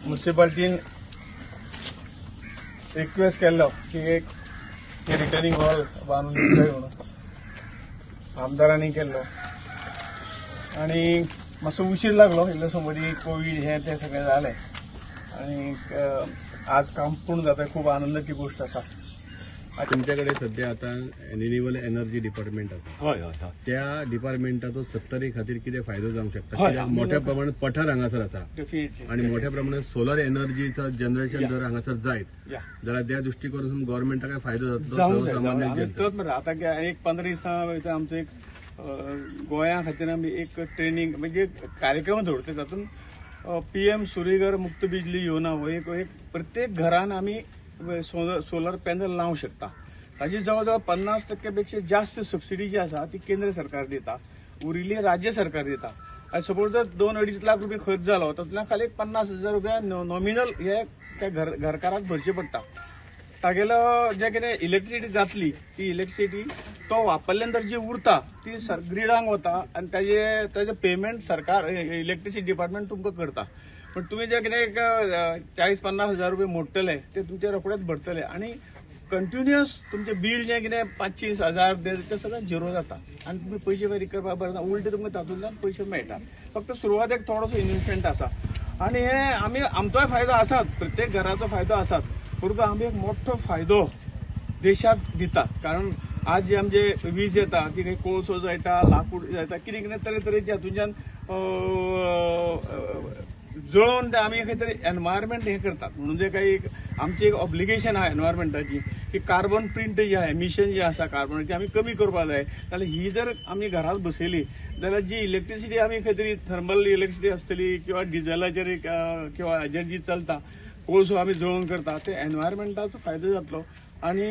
म्युनिसिपालिटीन request केल्लो की एक रिटर्निंग हॉल बांदून दिवचो म्हणून आमदारांनी केल्लो आनी मातसो उशीर लागलो, इल्लोसो मदीं कोवीड हें तें सगळें जालें आनी आज काम पूर्ण जाता, खूब आनंदाची गोश्ट आसा. तुमच्याकडे सध्या आता रिन्युएबल एनर्जी डिपार्टमेंट आसा. हय हय हय. त्या डिपार्टमेंटाचो सत्तरी खातीर कितें फायदो जावंक शकता? मोठ्या प्रमाणात पठार हांगासर आसा आनी मोठ्या प्रमाणात सोलर एनर्जीचो जनरेशन जर हांगासर जायत जाल्यार त्या दृष्टिकोनातून गव्हर्मेंटाक काय फायदो जातलो? तोच म्हणटा आतां एक 15 दिसां आमचो एक गोंया खातीर आमी एक ट्रेनिंग म्हणजे कार्यक्रम दवरता, तातूंत PM Suryaghar मुक्त बिजली योजना हो एक प्रत्येक घरान आमी सोलर पॅनल लावंक शकता. ताजी जवळ जवळ 50% पेक्षा जास्त सबसिडी जी आसा ती केंद्र सरकार दिता, उरिल्ली राज्य सरकार दिता. आनी सपोज जर 2-2.5 लाख रुपये खर्च जालो तातूंतल्यान खाली 50,000 रुपया नॉमिनल हे त्या घरकाराक भरचे पडटा. तागेलो जे कितें इलेक्ट्रिसिटी जातली ती इलेक्ट्रिसिटी तो वापरल्या नंतर जी उरता ती ग्रिडांक वता आनी ताजे पेमेंट सरकार इलेक्ट्रिसिटी डिपार्टमेंट तुमकां करता. पण तुमी जे कितें एक 40-50 हजार रुपये मोडटले ते तुमचे रोखडेच भरतले आनी कंटिन्युअस तुमचें बील जें कितें 5-6 हजार तें सगळें झिरो जाता आनी तुमी पयशे फारीक करपाक बरें ना, उलटे तुमकां तातूंतल्यान पयशे मेळटा. फक्त सुरवातेक थोडोसो इन्वेस्टमेंट आसा आनी हे आमी आमचोय फायदो आसात, प्रत्येक घराचो फायदो आसात, परंतु आमी एक मोठो फायदो देशाक दितात. कारण आज जे आमचे वीज येता ती खंय कोळसो जायता, लाकूड जायता, कितें कितें तरेतरेचे हातूंच्यान जळोवन ते आमी खंय तरी एनवायरमेंट हें करतात. म्हणून जे काही आमची एक ऑब्लिगेशन आहा एनवायरमेंटाची की कार्बन प्रिंट जे आहा, एमिशन जे आसा कार्बनाची आमी कमी करपाक जाय. जाल्यार ही जर आमी घरांत बसयली जाल्यार जी इलेक्ट्रिसिटी आमी खंय तरी थर्मल इलेक्ट्रिसिटी आसतली किंवा डिझलाचेर किंवा हाजेर जी चलता कोळसो आमी जळोवन करता ते एनवायरमेंटाचो फायदो जातलो आनी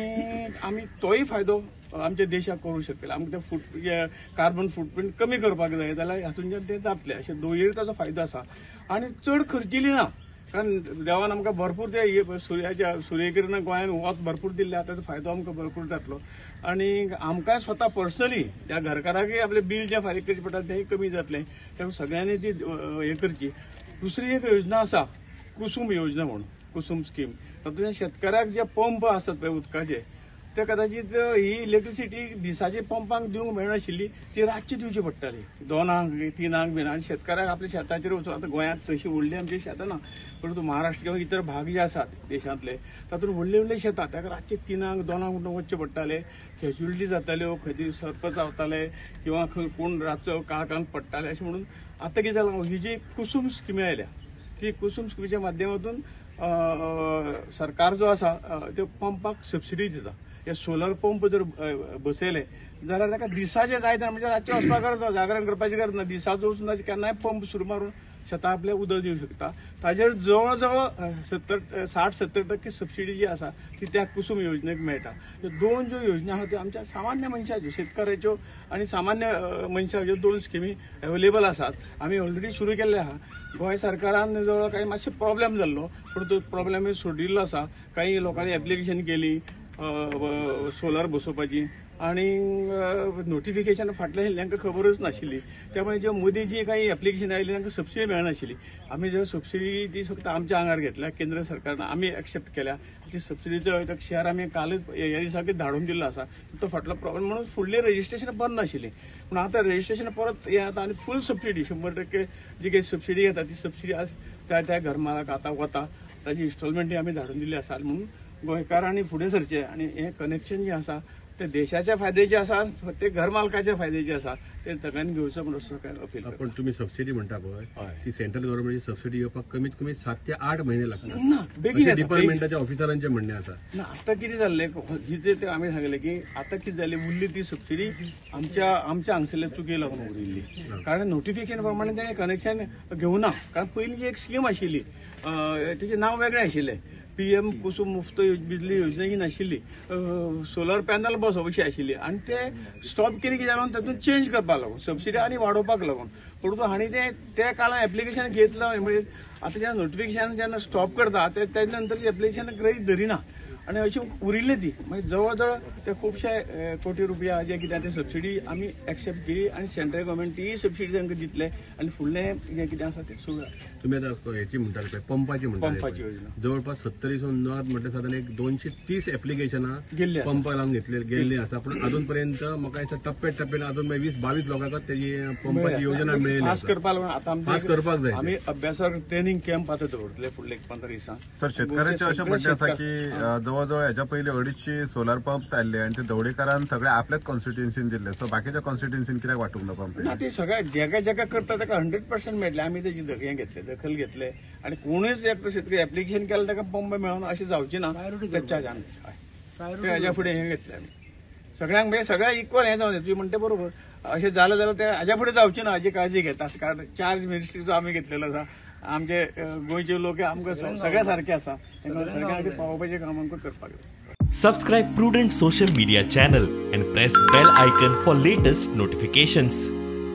आमी तोय फायदो आमच्या देशाक करूंक शकतले. आमकां ते कार्बन फुटप्रिंट कमी करपाक जाय जाल्यार हातूंतल्यान तें जातलें. अशें दोनूय ताचो फायदो आसा आनी चड खर्चिली ना, कारण देवान आमकां भरपूर ते सुर्याच्या सूर्यकिरणां गोंयांत वत भरपूर दिल्लें आसा, ताचो फायदो आमकां भरपूर जातलो आनी आमकांय स्वता पर्सनली त्या घरकाराकय आपलें बील जें फारीक करचें पडटा तेंय कमी जातलें. त्यामुळे सगळ्यांनी ती हें करची. दुसरी एक योजना आसा कुसूम योजना म्हणून, कुसूम स्कीम. तातूंत शेतकाराक जे पंप आसतात पळय उदकाचे ते कदाचित ही इलेक्ट्रिसिटी दिसाचे पंपांक दिवंक मेळनाशिल्ली, ती रातची दिवची पडटाली 2-3 बीन. आनी शेतकाराक आपल्या शेताचेर वचून आतां गोंयांत तशी व्हडली आमची शेतां ना, परंतु महाराष्ट्र किंवा इतर भाग जे आसात देशांतले तातूंत व्हडले व्हडले शेतां ताका रातचे 3-2 वचचे पडटाले, कॅज्युलिटी जाताल्यो, खंय तरी सर्प चावताले किंवा खंय कोण रातचो काळखांत पडटाले. अशें म्हणून आतां कितें जालां, ही जी कुसूम स्किमी आयल्या ती कुसूम स्किमीच्या माध्यमातून सरकार जो आसा त्यो पंपाक सबसिडी दिता. हे सोलर पंप जर बसयले जाल्यार ताका दिसाचे जाय ना, म्हणजे रातचें वचपाक गरज ना, जागरण करपाची गरज ना, दिसाचो वचून केन्नाय पंप सुरू मारून शेतां आपलें उदक दिवंक शकता. ताजेर जवळ जवळ 60-70% सबसिडी जी आसा ती त्या कुसूम योजनेक मेळटा. ह्यो दोन ज्यो योजना आहा त्यो आमच्या सामान्य मनशाच्यो, शेतकाराच्यो आनी सामान्य मनशाच्यो दोन स्किमी अवेलेबल आसात. आमी ऑलरेडी सुरू केल्ले आहा. गोंय सरकारान जवळ काही मातशे प्रॉब्लेम जाल्लो, पूण तो प्रॉब्लेम सोडिल्लो आसा. काही लोकांनी एप्लिकेशन केली सोलर बसोवपाची आनी नोटिफिकेशन फाटलें तांकां खबरच नाशिल्ली, त्यामुळे ज्यो मदीं जी काही एप्लिकेशन आयली तांकां सबसिडी मेळनाशिल्ली. आमी ज्यो सबसिडी ती फक्त आमच्या आंगार घेतल्या, केंद्र सरकारान आमी एक्सेप्ट केल्या ती सबसिडीचो शेअर आमी कालच ह्या दिसाक धाडून दिल्लो आसा. तो फाटलो प्रॉब्लेम म्हणून फुडलें रजिस्ट्रेशन बंद नाशिल्लें, पूण आतां रजिस्ट्रेशन परत हें जाता आनी फूल सबसिडी 100% जी काही सबसिडी येता ती सबसिडी आज त्या त्या घरमालाक आतां वता, ताजी इन्स्टॉलमेंटूय आमी धाडून दिल्ली आसा. म्हणून गोंयकारांनी फुडें सरचें आनी हें कनेक्शन जें आसा ते देशाच्या फायद्याचे आसा, ते घर मालकाच्या फायद्याचे आसा, ते सगळ्यांनी घेवचो म्हणून सगळ्यांक अपील. पण तुमी सबसिडी म्हणटा पळय ती सेंट्रल गव्हर्नमेंटची सबसिडी येवपाक कमीत कमी 7 ते 8 महिने लागतात ना, बेगीन डिपार्टमेंटाच्या ऑफिसरांचें म्हणणें आसा ना. आतां कितें जाल्लें हिजें आमी सांगलें की आतां कितें जालें, उरली ती सबसिडी आमच्या आमच्या हांगसरल्या चुकी लागून उरिल्ली, कारण नोटिफिकेशन प्रमाणे तेणें कनेक्शन घेवना. कारण पयलीं एक स्कीम आशिल्ली तिचें नांव वेगळें आशिल्लें, PM Kusum मुफ्त बिजली योजना ही नाशिल्ली, सोलर पॅनल बसोवपाची आशिल्ली आनी ते स्टॉप केली कित्याक लागून तातूंत चेंज करपाक लागून सबसिडी आनी वाडोवपाक लागून. परंतु हांणी ते त्या काळान एप्लिकेशन घेतलं म्हणजे आतां जेन्ना नोटिफिकेशन जेन्ना स्टॉप करता ते तेजे नंतर एप्लिकेशन गृहीत धरिना आनी अशी उरिल्ली ती मागीर जवळ जवळ ते खुबशे कोटी रुपया जे कितें ते सबसिडी आमी एक्सेप्ट केली आनी सेंट्रल गव्हर्मेंट तीय सबसिडी तांकां दितले आनी फुडलें जें कितें आसा तें सुरू जालें. तुमी आतां हेची म्हणटाले पळय पंपाची म्हणटाले, पंपाची योजना जवळपास 70 नॉर्थ म्हटल्यार सादारण एक 230 एप्लिकेशनां पंपा लावन घेतले गेल्ली आसा, पूण अजून पर्यंत म्हाका दिसता टप्प्या टप्प्यान अजून 20-22 लोकांक तेजी पंपाची योजना मेळ्ळी. फास्ट करपाक लागून आतां फास्ट करपाक जाय. आमी अभ्यासाक ट्रेनिंग कॅम्प आतां दवरतले फुडले 15 दिसां. सर, शेतकऱ्यांचे अशें म्हणणें आसा की जवळ जवळ हेच्या पयलीं 250 सोलार पंप्स आयिल्ले आनी ते धवळीकारान सगळे आपल्याच कॉन्स्टिट्युएन्सीन दिल्ले, सो बाकीच्या कॉन्स्टिट्युएन्सीन कित्याक वांटूंक ना पंप? ना, ते सगळे जेका जेका करता ताका 100% मेळटले. आमी तेजी हें घेतले, दखल घेतले आनी कोणूच एकटो शेतकरी एप्लिकेशन केलें ताका पंप मेळना अशें जावचें ना. तेच्या हेज्या फुडें हें घेतलें आमी सगळ्यांक, म्हणजे सगळ्यांक इक्वल हें जावं. तुवें म्हणटा बरोबर, अशें जालें जाल्यार ते हाज्या फुडें जावचें ना हाजी काळजी घेतात. कारण चार्ज मिनिस्ट्रीचो आमी घेतलेलो आसा, आमचे गोंयचे लोक आमकां सगळ्या सारके आसा, सगळ्यांक पावोवपाचें काम आमकां करपाक जाय. Subscribe Prudent social media channel and press bell icon for latest notifications.